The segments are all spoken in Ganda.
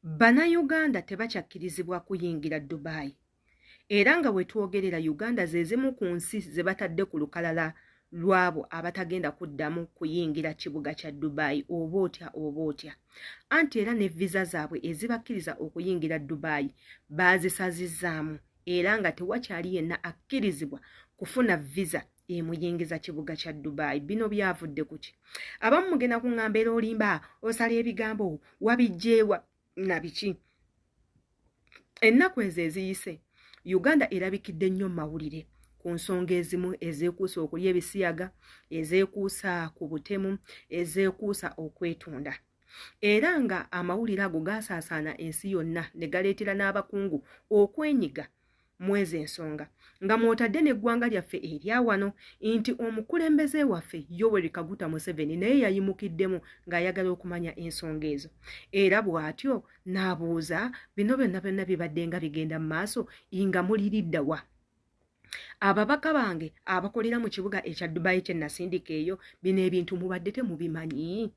Bannayuganda tebakyakkirizibwa kuyingira Dubai, era nga we twogerera Uganda ze zimu ku nsi ze batadde ku lukalala lw'abo abatagenda kuddamu kuyingira kibuga kya Dubai oba otya oba otya. Anti era ne viza zaabwe ezibakkiriza okuyingira Dubai baazisazizzaamu era nga tewakyali yenna akkirizibwa kufuna viza emuyingiza kibuga kya Dubai. Bino byavudde ku ki? Abamu mugenda kuŋŋamba era olimba, osala ebigambo, wabiggyeewa na biki. Ennaku ezo eziyise Uganda erabikidde nnyo mu mawulire ku nsonga ezimu ezeekuusa okulya ebisiyaga, ezeekuusa ku butemu, ezeekuusa okwetunda, era nga amawulire ago gaasaasaana ensi yonna ne galeetera n'abakungu okwenyiga mu ezo ensonga, nga mw'otadde n'eggwanga lyaffe erya wano nti omukulembeze waffe Yoweri Kaguta Museveni naye yayimukiddemu ng'ayagala okumanya ensonga ezo, era bw'atyo n'abuuza bino byonna byonna bibadde nga bigenda mu maaso nga muliridda wa? Ababaka bange abakolera mu kibuga ekya Dubai kye nasindika eyo, bino ebintu mubadde temubimanyi?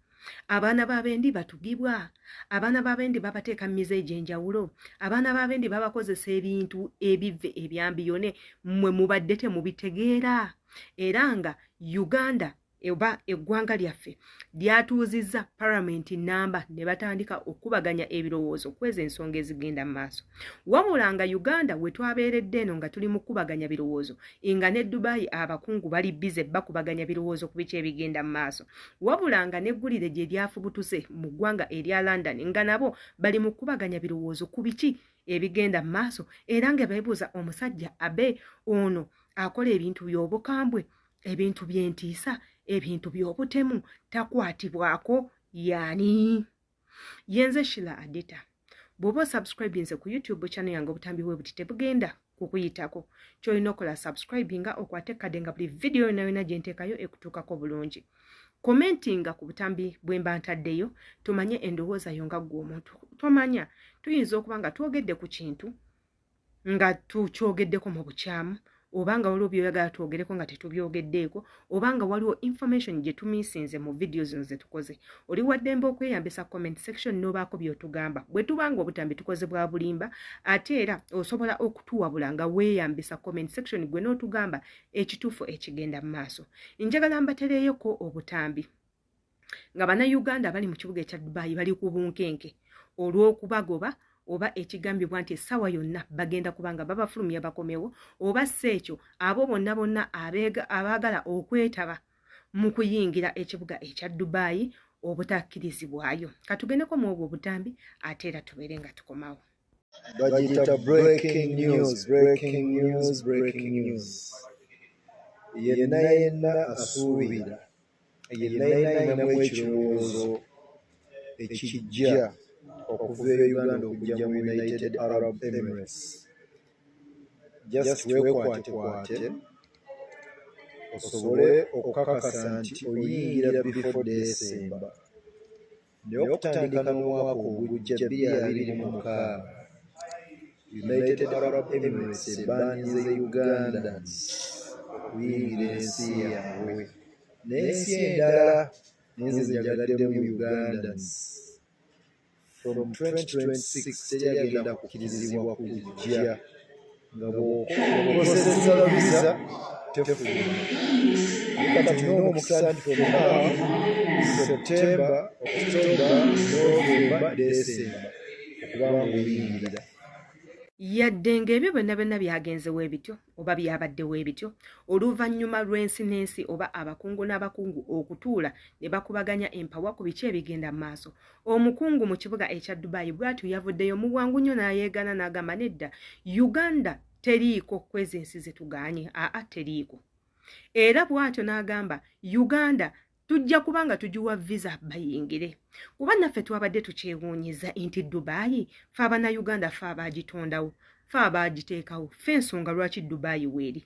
Abaana b'abendi batugibwa, abaana b'abendi babateeka mu mize egy'enjawulo, abaana b'abendi babakozesa ebintu ebivve ebyambiyone, mmwe mubadde temubitegeera? Era nga Uganda oba eggwanga lyaffe lyatuuzizza palamenti nnamba ne batandika okukubaganya ebirowoozo kweza ensonga ezigenda mu maaso. Wabula nga Uganda we twabeeredde eno nga tuli mu kukubaganya birowoozo, nga ne Dubai abakungu bali bize bakubaganya birowoozo ku biki ebigenda mu maaso. Wabula nga n'eggulire gye lyafubutuse mu ggwanga erya London nga nabo bali mu kukubaganya birowoozo ku biki ebigenda mu maaso, era nga beebuuza omusajja abe ono akola ebintu by'obukambwe, ebintu by'entiisa, ebintu by'obutemu, takwatibwako yaani? Yenze Shila Adita. Bw'oba osubscribinze ku YouTube channel yange, obutambi bwe buti tebugenda kukuyitako. Ky'olina okola, subscribinga, okwate ekkadde nga buli vidiyo yonna yonna gye nteekayo ekutuukako bulungi. Commentinga ku butambi bwe mba ntaddeyo, tumanye endowooza yo nga ggwe omuntu. Tomanya, tuyinza okuba nga twogedde ku kintu nga tukyogeddeko mu bukyamu, oba nga waliwo byoyagala twogereko nga tetubyogeddeeko, oba nga waliwo information gye tumisinze mu vidiyo zino ze tukoze. Oli waddembe okweyambisa comment section n'obaako by'otugamba bwe tuba nga obutambi tukoze bwa bulimba. Ate era osobola okutuwabula nga weeyambisa comment section gwe n'otugamba ekituufu ekigenda mu maaso. Njagala mbatereeyoko obutambi nga Bannayuganda abali mu kibuga ekya Dubai bali ku bunkenke olw'okubagoba, oba ekigambibwa nti essaawa yonna bagenda kuba nga babafulumya bakomewo, oba si ekyo abo bonna bonna abaagala okwetaba mu kuyingira ekibuga ekya Dubai obutakkirizibwayo. Katugendeko mu obwo obutambi, ate era tubeere nga tukomawo. Bagiyita breaking news, breaking news, breaking news. Yenna yenna asuubira, yenna yenna ayinamu ekirowoozo ekijja okuva e Uganda okujja mu United Arab Emirates, just weekwatekwate osobole okukakasa nti oyingira before December. Naye okutandika n'omwaka ogujja 2026, United Arab Emirates ebaninze Ugandans okuyingira ensi yaabwe n'ensi endala, naye nze njagaddemu Ugandans. From 2026 teri agenda kukkirizibwa kujja nga bw'oprocessinga visa tefuluma. Naye kati tulina omukisa nti from now, September, October, November, December, okuba ng'oyingira. Yadde ng'ebyo byonna byonna byagenzewo ebityo oba byabaddewo ebityo, oluvannyuma lw'ensi n'ensi oba abakungu n'abakungu okutuula ne bakubaganya empawa ku biki ebigenda mu maaso, omukungu mu kibuga ekya Dubai bw'atyo yavuddeyo mu bwangu nnyo n'ayeegaana n'agamba nedda, Uganda teriiko kwezi ensi ze tugaanye, aa teriiko. Era bw'atyo n'agamba Uganda tujja kuba nga tugiwa visa bayingire, kuba naffe twabadde tukyewuunyiza nti Dubai fe Abannayuganda fe abaagitondawo, fe abaagiteekawo, fe ensonga lwaki Dubai weeri.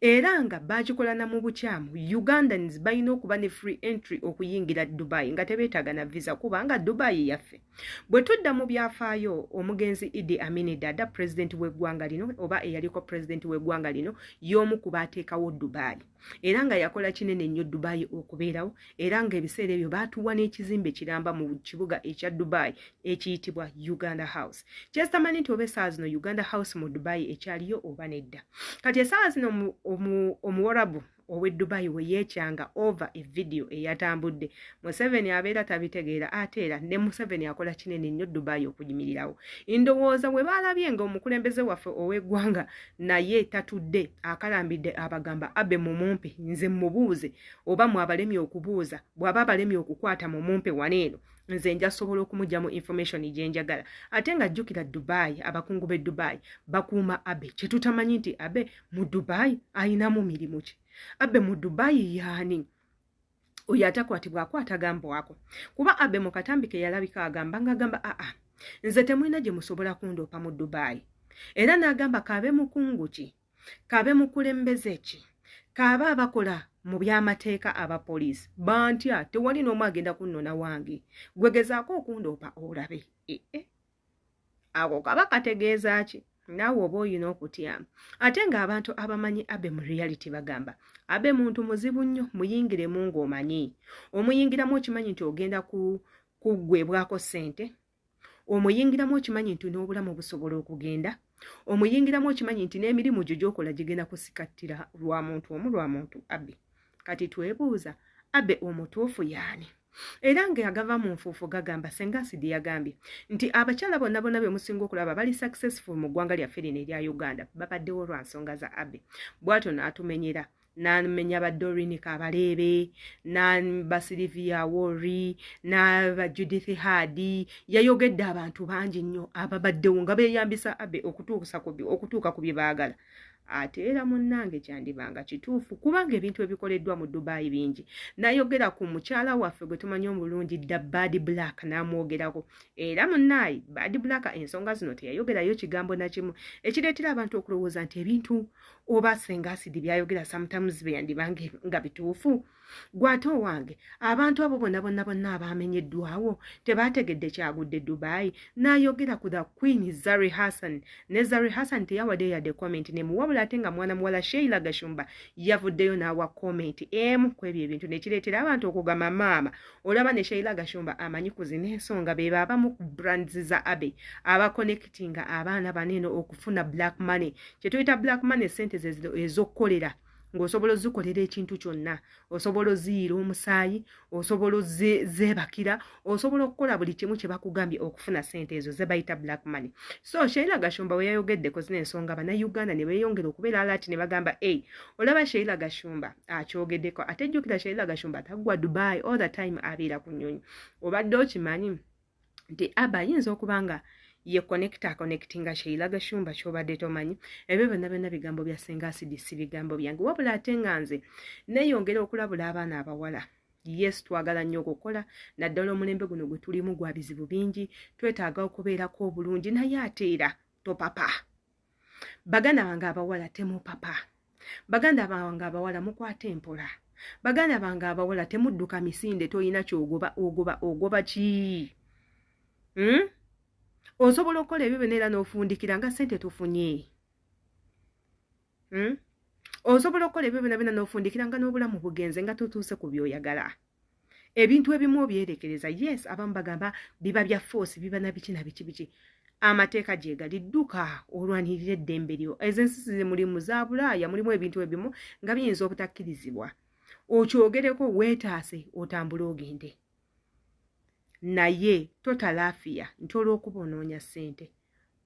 Era nga baagikola na mu bukyamu. Ugandans balina okuba ne free entry okuyingira Dubai nga tebeetaaga na visa, kubanga Dubai yaffe. Bwe tudda mu byafaayo, omugenzi Idi Amini Dada, pulezidenti w'eggwanga lino oba eyaliko pulezidenti w'eggwanga lino, y'omu ku baateekawo Dubai, era nga yakola kinene nnyo Dubai okubeerawo. Era ng'ebiseera ebyo baatuwa n'ekizimbe kiramba mu kibuga ekya Dubai ekiyitibwa Uganda House. Kyesitamanyi nti oba essaawa zino Uganda House mu Dubai ekyaliyo oba nedda. Kati essaawa zino omuwarabu ow'e Dubai we yeekyanga over evidiyo eyatambudde, Museveni abeera tabitegeera. Ate era ne Museveni akola kinene nnyo Dubai okuyimirirawo. Ndowooza bwe baalabye nga omukulembeze waffe ow'eggwanga naye tatudde akalambidde, abagamba Abe mumumpe nze mubuuze, oba mwabalemye okubuuza, bw'aba abalemye okukwata mumumpe wano eno, nze nja sobola okumugyamu information gye njagala. Ate nga jjukira Dubai, abakungu b'e Dubai bakuuma Abe. Kyetutamanyi nti Abe mu Dubai ayinamu mirimu ki? Abe mu Dubai yaani oyo atakwatibwa akwatagambwako? Kuba Abe mu katambi ke yalabika agamba ng'agamba, "Aa, nze temulina gye musobola kundoopa mu Dubai." Era n'agamba kaabe mukungu ki, kaabe mukulembeze ki, kaabe abakola mu byamateeka, abapoliisi bantya, tewali n'omu agenda kunnona wange. Gwegezaako okundoopa olabe. Ee, eh, ako kaba kategeeza ki? Naawe oba oyina okutyamu. Ate ng'abantu abamanyi Abe mu reality bagamba Abe muntu muzibu nnyo. Muyingiremu ng'omanyi omuyingiramu, okimanyi nti ogenda kuggwebwako ssente. Omuyingiramu okimanyi nti n'obulamu busobola okugenda. Omuyingiramu okimanyi nti n'emirimu gyo gy'okola gigenda kusikattira lwa muntu omu, lwa muntu Abe. Kati twebuuza, Abe omutuufu yaani? Era ng'agava mu nfuufu gagamba Senga Asidi yagambye nti abakyala bonna bonna be musinga okulaba bali successful mu ggwanga lyaffe lino erya Uganda babaddewo lwa nsonga za Abe. Bw'atyo n'atumenyera, n'amenya ba Doreen Kabareebe, n'aba Sylvia Owori, n'aba Judith Heard. Yayogedde abantu bangi nnyo ababaddewo nga beeyambisa Abe okutuuka ku bye baagala. Ate era munnange, kyandibanga kituufu, kubanga ebintu ebikoleddwa mu Dubai bingi. Nayogera ku mukyala waffe gwe tumanyi omulungi dda, Bad Black, n'amwogerako. Era munnaayi Bad Black ensonga zino teyayogerayo kigambo nakimu, ekireetera abantu okulowooza nti ebintu oba Senga Asidi byayogera sometimes byandibanga nga bituufu. Gwate owange, abantu abo bonna bonna bonna abamenyeddwawo tebategedde kyagudde Dubai. N'ayogera ku the Queen Zari Hassan, ne Zari Hassan teyawadde yadde comment nemu, wabula ate nga mwana muwala Sheila Gashumba yavuddeyo n'awa comment emu ku ebyo ebintu, nekireetera abantu okugamba, "Maama, olaba ne Sheila Gashumba amanyi ku zino ensonga." Be baabamu ku brands za Abe abaconnectinga abaana baneeno okufuna black money. Kyetuyita black money, sente ez'okukolera ng'osobola ozikolera ekintu kyonna, osobola oziyiira omusaayi, osobola ozeebakira, osobola okukola buli kimu kye bakugambye okufuna sente ezo ze bayita black money. So Sheila Gashumba we yayogeddeko zino ensonga, Bannayuganda ne beeyongera okubeera alert, ne bagamba, "Ei, olaba Sheila Gashumba akyogeddeko." Ate jjukira Sheila Gashumba taggwa Dubai, all the time abeera ku nnyonyi. Obadde okimanyi nti Abe ayinza okuba nga ye connector, connectinga Sheila Gashumba? Kyobadde tomanyi. Ebyo byonna byonna bigambo bya Senga Asidi, si bigambo byange. Wabula ate nga nze neeyongera okulabula abaana abawala. Yes, twagala nnyo okukola, naddala omulembe guno gwe tulimu gwa bizibu bingi, twetaaga okubeerako obulungi, naye ate era topapa. Baganda bange abawala, temupapa. Baganda bange abawala, mukwate empola. Baganda bange abawala, temudduka misinde. Toyina kyogoba, ogoba ogoba ki? Osobola okukola ebyo byonna era n'ofundikira nga ssente tofunye. Osobola okukola ebyo byonna byonna n'ofundikira nga n'obulamu bugenze, nga totuuse ku by'oyagala. Ebintu ebimu obyerekereza. Yes, abamu bagamba biba bya force, biba na biki na biki biki. Amateeka gye gali, dduka olwanirira eddembe lyo. Ezo ensi ze mulimu za Bulaaya, mulimu ebintu ebimu nga biyinza obutakkirizibwa. Okyogereko, weetaase, otambule ogende, naye totalaafiya nti olw'okuba onoonya ssente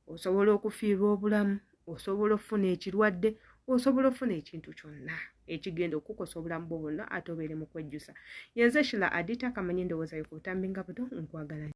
osobola okufiirwa obulamu, osobola okufuna ekirwadde, osobola okufuna ekintu kyonna ekigenda okukosa obulamu bwo bwonna, ate obeere mu kwejjusa. Yenze Shila Adita. Kamanyi endowooza yo ku butambi nga buno. Nkwagala.